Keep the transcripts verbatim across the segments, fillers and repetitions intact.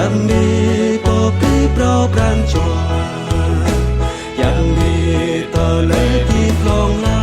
Yang ni pô pơpŭ pran jua, yang ni tơlơi pơpŭ hlŏng lar.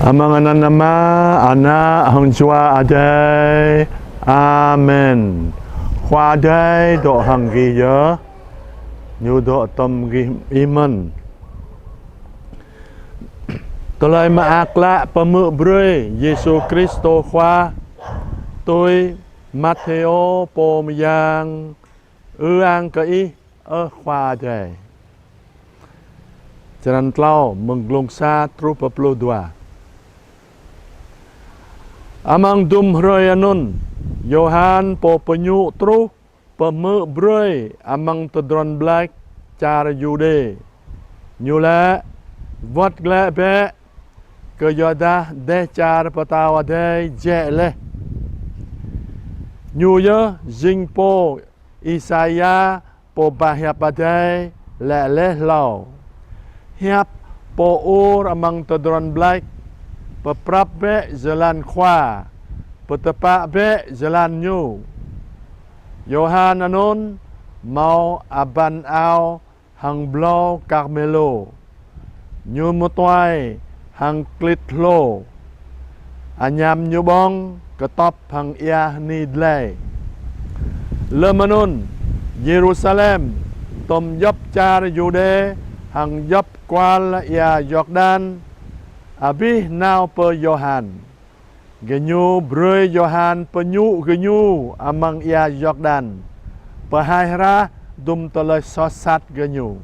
Amăng anăn Ama, Ană hăng Jua Adai. Amen. Khua Adai dŏ hăng gih yơh. Ñu dŏ tŏm gih ih mơ̆n. Tơlơi mơak klă pơhmư̆ brơi Yêsu Kristô Khua tui Mathêô pô mơyang. Ư-ang kơ Ih, ơ Khua Adai. Črăn tlâo, mơ̆ng glông sa truh pơ pluh dua. Amăng dŭm hrơi anŭn, Yôhan pô pơñŭ truh pơhmư̆ brơi amăng tơdron ƀlĕk čar Yuđê. Ñu laĭ: Wơ̆t glaĭ bĕ, kơyuadah dêh čar Pơtao Adai jĕ laih. Ñu yơh jing pô Isaia pô ba hiăp Adai laĭ laih hlâo: Hiăp pô ur amăng tơdron ƀlĕk: Pơprăp bĕ jơlan Khua, pơtơpă bĕ jơlan Ñu. Yôhan anŭn hmâo abăn ao hăng blâo Karmêlô. Ñu mơtuai hăng klĭt hlô. Añăm ñu ƀơ̆ng kơtŏp hăng ia hơni dlai. Lơm anŭn, Yêrusalem, tŏm djŏp čar Yuđê hăng djŏp kual ia Yordan, abih nao pơ Yôhan. Gơñu brơi Yôhan pơñŭ gơñu amăng ia Yordan, pơhaih hrah dŭm tơlơi soh sat gơñu.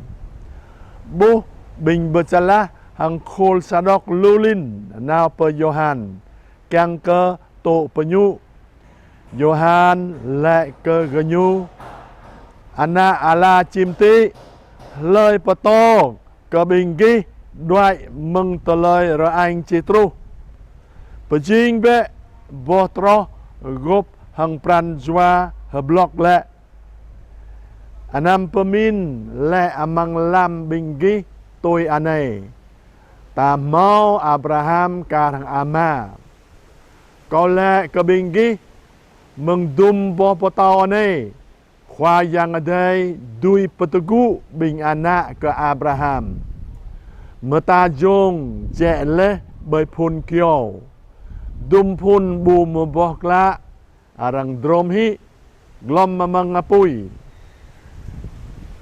Ƀuh ƀing Bơčalah hăng khul Sadok lu lin nao pơ Yôhan, kiăng kơ tŭ pơñŭ. Yôhan laĭ kơ gơñu: Ană ala čim tĭ, hlơi pơtô kơ ƀing gih đuaĭ mơ̆ng tơlơi rơañ či truh? Pơjing bĕ, boh troh gôp hăng pran jua hơblŏk lĕ. Anăm pơmĭn lĕ amăng lăm ƀing gih tui anai: Ta hmâo Abraham kar hăng ama. Kâo laĭ kơ ƀing gih, mơ̆ng dŭm boh pơtâo anai, Khua Yang Adai dưi pơtơgŭ ƀing ană kơ Abraham. Mơta jông jĕ laih ƀơi phŭn kyâo. Dŭm phŭn ƀu mơboh klă, arăng drôm hĭ, glŏm amăng apui.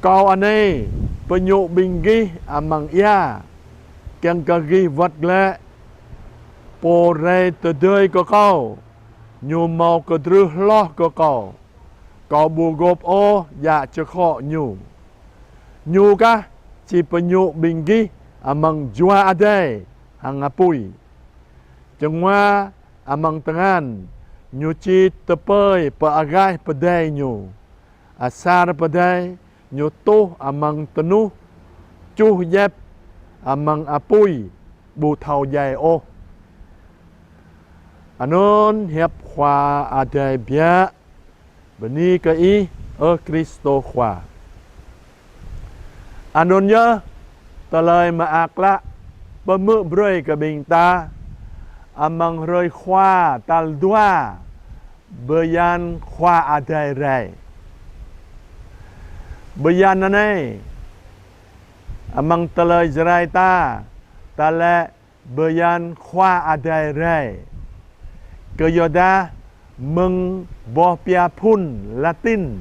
Kâo anai pơñŭ ƀing gih amăng ia, kiăng kơ gih wơ̆t glaĭ. Pô rai tơdơi kơ Kâo, Ñu hmâo kơdrưh hloh kơ Kâo. Kâo ƀu gôp ôh djă čơkhŏ Ñu. Ñu kah či pơñŭ ƀing gih amăng Jua Adai hăng apui. Čơngua amăng tơngan, Ñu či tơpơi pơ agaih pơdai Ñu. Asar pơdai Ñu tuh amăng tơnuh, čuh djĕp amăng apui, ƀu thâo djai ôh. Anŭn hiăp Khua Adai biă. Bơni kơ Ih, ơ Kristô Khua. Anŭn yơh tơlơi mơak klă pơhmư̆ brơi kơ ƀing ta amăng hrơi Khua tal dua bơyan Khua Adai rai. Bơyan anai, amăng tơlơi Jrai ta, ta laĭ bơyan Khua Adai rai. Kơyuadah mơ̆ng boh pia phŭn Latin,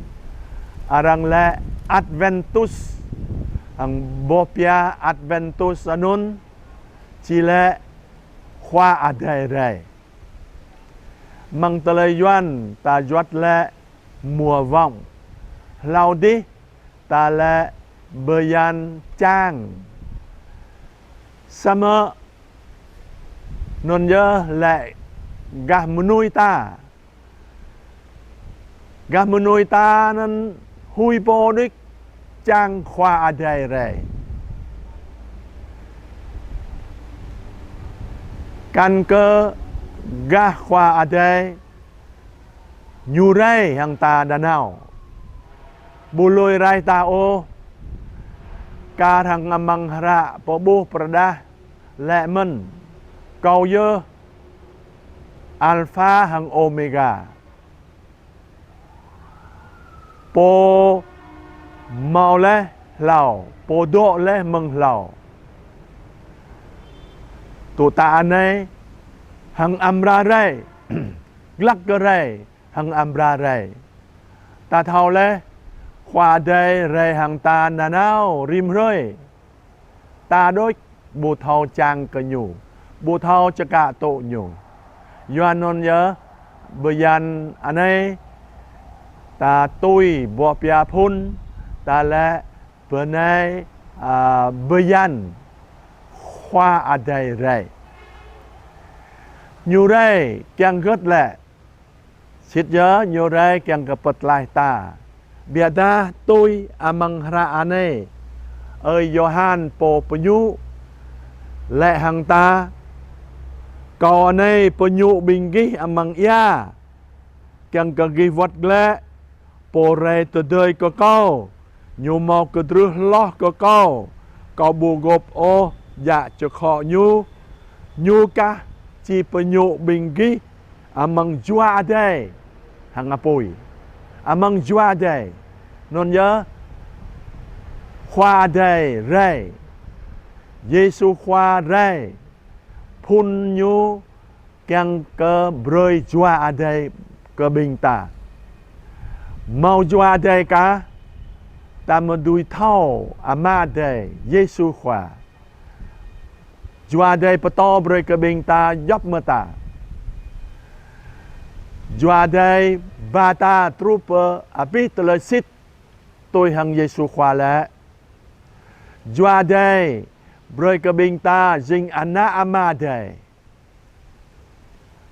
arăng laĭ Adventus, hăng boh pia Adventus anŭn či laĭ Khua Adai rai. Amăng tơlơi Yuan ta juăt laĭ mùa vọng. Hlâo dih ta laĭ bơyan čang. Samơ̆ anŭn yơh laĭ gah mơnuih ta. Gah mơnuih ta anŭn huĭ pô đôč čang Khua Adai rai. Kăn kơ gah Khua Adai Ñu rai hăng ta nanao. Ƀu lui rai ta ôh. Kar hăng amăng hră pơƀuh pơrơđah laĭ mơ̆n: Kâo yơh Alpha hăng Ômêga, Pô hmâo laih hlâo, Pô dŏ laih mơ̆ng hlâo. Tŭ ta anai hăng amra rai, glăk kơ rai hăng amra rai. Ta thâo laih, Khua Adai rai hăng ta nanao rĭm hrơi. Ta đôč ƀu thâo čang kơ Ñu, ƀu thâo čơkă tŭ Ñu. Yua anŭn yơh, bơyan anai ta tui boh pia phŭn, ta laĭ bơnai, a, bơyan Khua Adai rai. Ñu rai kiăng hơget lĕ? Sĭt yơh Ñu rai kiăng kơ pơtlaih ta. Biă dah tui amăng hră anai, ơi Yôhan pô pơñu laĭ hăng ta: Kâo anai pơñu ƀing gih amăng ia, kiăng kơ gih wơ̆t glaĭ. Pô rai tơdơi kơ Kâo, Ñu hmâo kơdrưh hloh kơ Kâo, Kâo ƀu gôp ôh djă čơkhŏ Ñu. Ñu kah či pơñu ƀing gih amăng Jua Adai hăng apui. Amăng Jua Adai. Anŭn yơh, Khua Adai rai. Yêsu Khua rai. Phŭn Ñu kiăng kơ brơi Jua Adai kơ ƀing ta. Hmâo Jua Adai kah, ta mơ̆ dưi thâo Ama Adai, Yêsu Khua. Jua Adai pơtô brơi kơ ƀing ta djŏp mơta. Jua Adai ba ta truh pơ abih tơlơi sĭt tui hăng Yêsu Khua laĭ. Jua Adai brơi kơ ƀing ta jing ană Ama Adai.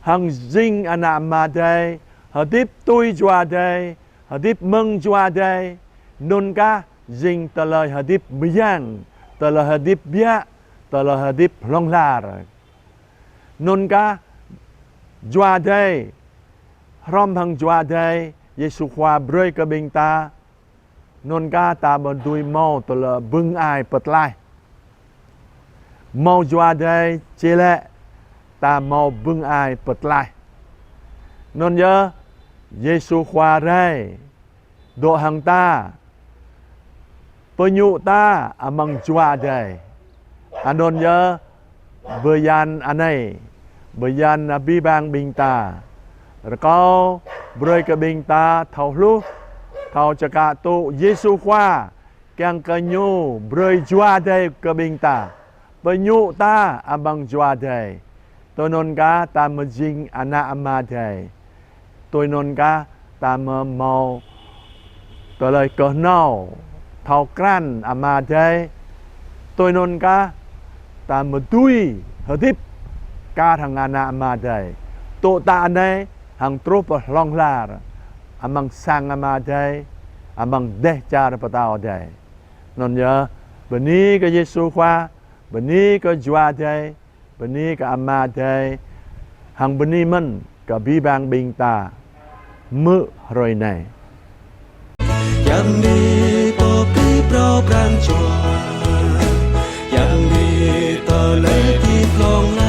Hăng jing ană Ama Adai, hơdip tui Jua Adai, hơdip mơ̆ng Jua Adai, anŭn kah jing tơlơi hơdip mơyang, tơlơi hơdip biă, tơlơi hơdip hlŏng lar. Anŭn kah Jua Adai, hrŏm hăng Jua Adai, Yêsu Khua brơi kơ ƀing ta, anŭn kah ta mơ̆ dưi hmâo tơlơi bưng ai pơtlaih. Hmâo Jua Adai či laĭ ta hmâo bưng ai pơtlaih. Anŭn yơh, Yêsu Khua rai, dŏ hăng ta, pơñu ta amăng Jua Adai. Anŭn yơh, bơyan anai, bơyan abih bang ƀing ta. Rơkâo brơi kơ ƀing ta thâo hluh, thâo čơkă tŭ Yêsu Khua, kiăng kơ Ñu brơi Jua Adai kơ ƀing ta. Pơñu ta amăng Jua Adai. Tui anŭn kah ta mơ̆ jing ană Ama Adai. Tui anŭn kah ta mơ̆ hmâo tơlơi kơhnâo, thâo krăn Ama Adai. Tui anŭn kah ta mơ̆ dưi hơdip kar hăng ană Ama Adai. Tŭ ta anai hăng truh pơ hlŏng lar amăng sang Ama Adai, amăng dêh čar pơtao Adai. Anŭn yơh, bơni kơ Yêsu Khua, bơni kơ Jua Adai, bơni kơ Ama Adai, hăng bơni mơ̆n kơ abih bang ƀing ta hmư̆ hrơi anai. Yang ni pơpĭ phrâo pran jua, yang ni tơlơi hơdip hlŏng